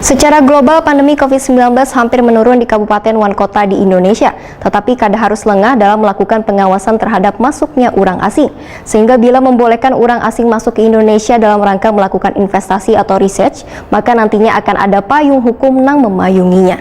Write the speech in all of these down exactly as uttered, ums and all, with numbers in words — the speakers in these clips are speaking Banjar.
Secara global, pandemi covid sembilan belas hampir menurun di kabupaten wan kota di Indonesia, tetapi kada harus lengah dalam melakukan pengawasan terhadap masuknya urang asing. Sehingga bila membolehkan urang asing masuk ke Indonesia dalam rangka melakukan investasi atau research, maka nantinya akan ada payung hukum nang memayunginya.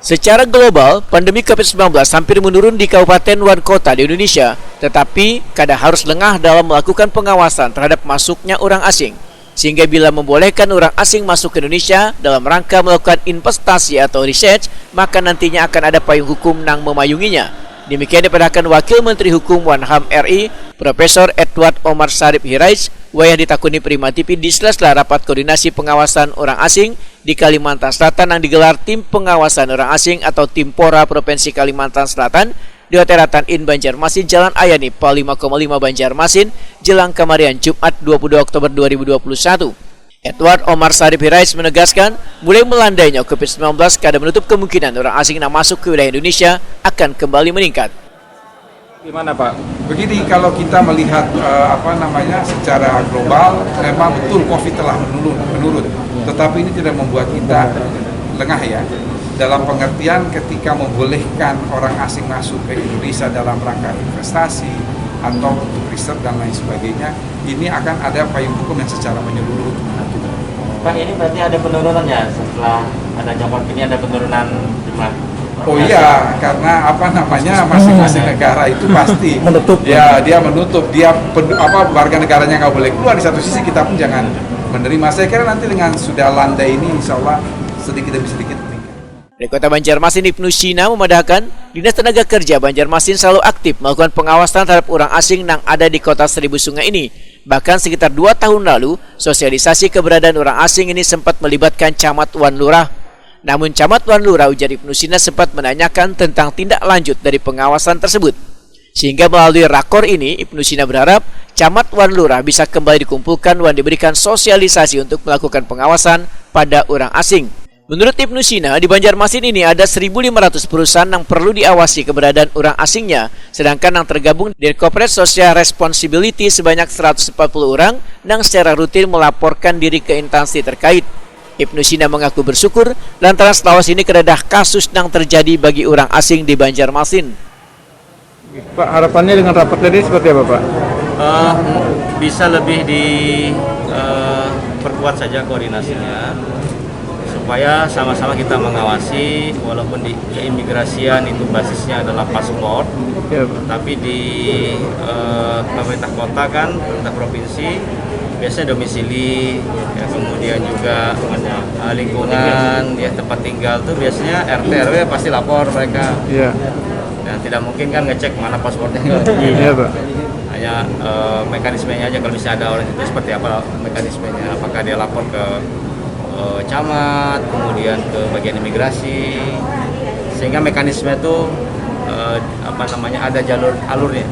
Secara global, pandemi covid sembilan belas hampir menurun di kabupaten wan kota di Indonesia, tetapi kada harus lengah dalam melakukan pengawasan terhadap masuknya urang asing. Sehingga bila membolehkan urang asing masuk ke Indonesia dalam rangka melakukan investasi atau research, maka nantinya akan ada payung hukum nang memayunginya. Demikian dipadahkan Wakil Menteri Hukum wan HAM R I, Profesor Edward Omar Syarif Hiraij, wayah ditakuni Prima T V di sela-sela rapat koordinasi pengawasan urang asing di Kalimantan Selatan nang digelar Tim Pengawasan Urang Asing atau Timpora Provinsi Kalimantan Selatan di Hotel Ratan Inn Banjarmasin, Jalan Ayani, Pal lima koma lima Banjarmasin, jelang kamarian, Jumat, dua puluh dua Oktober dua ribu dua puluh satu. Edward Omar Syarif Hiraij menegaskan, mulai melandainya covid sembilan belas kada menutup kemungkinan urang asing nang masuk ke wilayah Indonesia akan kembali meningkat. Gimana, Pak? Begini, kalau kita melihat, eh, apa namanya, secara global, memang betul covid telah menurun, menurun. Tetapi ini tidak membuat kita lengah, ya, dalam pengertian ketika membolehkan orang asing masuk ke Indonesia dalam rangka investasi atau untuk riset dan lain sebagainya, ini akan ada payung hukum yang secara menyeluruh mengatur. Pak, ini berarti ada penurunan, ya, setelah adanya covid ini, ada penurunan jumlah? Oh iya, karena apa namanya, masing-masing negara itu pasti menutup, ya, dia menutup, dia pen-, apa, warga negaranya nggak boleh keluar. Di satu sisi kita pun jangan menerima. Saya kira nanti dengan sudah landai ini, insya Allah sedikit demi sedikit meningkat. Dari Kota Banjarmasin, Ibnu Sina memadahkan, Dinas Tenaga Kerja Banjarmasin selalu aktif melakukan pengawasan terhadap urang asing nang ada di Kota Seribu Sungai ini. Bahkan sekitar dua tahun lalu, sosialisasi keberadaan urang asing ini sempat melibatkan camat wan lurah. Namun camat wan lurah, ujar Ibnu Sina, sempat menanyakan tentang tindak lanjut dari pengawasan tersebut. Sehingga melalui rakor ini, Ibnu Sina berharap camat wan lurah bisa kembali dikumpulkan wan diberikan sosialisasi untuk melakukan pengawasan pada urang asing. Menurut Ibnu Sina, di Banjarmasin ini ada seribu lima ratus perusahaan yang perlu diawasi keberadaan urang asingnya, sedangkan yang tergabung di Corporate Social Responsibility sebanyak seratus empat puluh urang yang secara rutin melaporkan diri ke instansi terkait. Ibnu Sina mengaku bersyukur lantaran selawas ini kedadah kasus yang terjadi bagi urang asing di Banjarmasin. Pak, harapannya dengan rapat tadi seperti apa, Pak? Eh, bisa lebih di, eh, perkuat saja koordinasinya supaya sama-sama kita mengawasi, walaupun di keimigrasian itu basisnya adalah paspor, ya, Pak, tapi di, eh, pemerintah kota kan, pemerintah provinsi, biasanya domisili, ya, kemudian juga, eh, lingkungan, ya, tempat tinggal tuh biasanya R T R W pasti lapor mereka. Iya. Dan tidak mungkin kan ngecek mana paspornya. Iya, Pak. Hanya, eh, mekanismenya aja, kalau misalnya ada orang itu seperti apa mekanismenya, apakah dia lapor ke, eh, camat, kemudian ke bagian imigrasi, sehingga mekanisme itu, eh, apa namanya, ada jalur alurnya.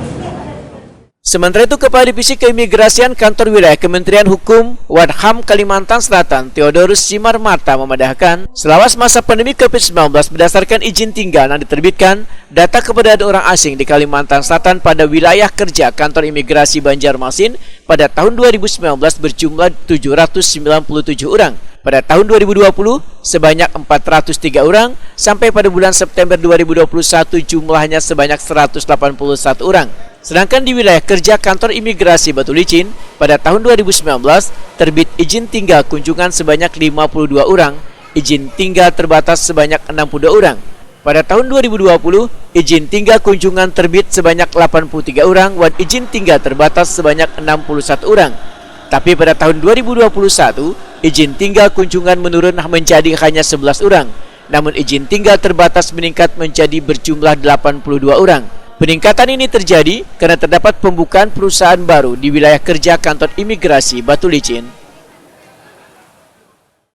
Sementara itu, Kepala Divisi Keimigrasian Kantor Wilayah Kementerian Hukum wan HAM Kalimantan Selatan, Theodorus Simarmata, memadahkan, selawas masa pandemi covid sembilan belas, berdasarkan izin tinggal yang diterbitkan, data keberadaan orang asing di Kalimantan Selatan pada wilayah kerja Kantor Imigrasi Banjarmasin pada tahun dua ribu sembilan belas berjumlah tujuh ratus sembilan puluh tujuh orang. Pada tahun dua ribu dua puluh, sebanyak empat ratus tiga orang, sampai pada bulan September dua ribu dua puluh satu jumlahnya sebanyak seratus delapan puluh satu orang. Sedangkan di wilayah kerja Kantor Imigrasi Batulicin, pada tahun dua ribu sembilan belas, terbit izin tinggal kunjungan sebanyak lima puluh dua orang, izin tinggal terbatas sebanyak enam puluh dua orang. Pada tahun dua ribu dua puluh, izin tinggal kunjungan terbit sebanyak delapan puluh tiga orang wan izin tinggal terbatas sebanyak enam puluh satu orang. Tapi pada tahun dua ribu dua puluh satu, izin tinggal kunjungan menurun menjadi hanya sebelas orang. Namun izin tinggal terbatas meningkat menjadi berjumlah delapan puluh dua orang. Peningkatan ini terjadi karena terdapat pembukaan perusahaan baru di wilayah kerja Kantor Imigrasi Batulicin.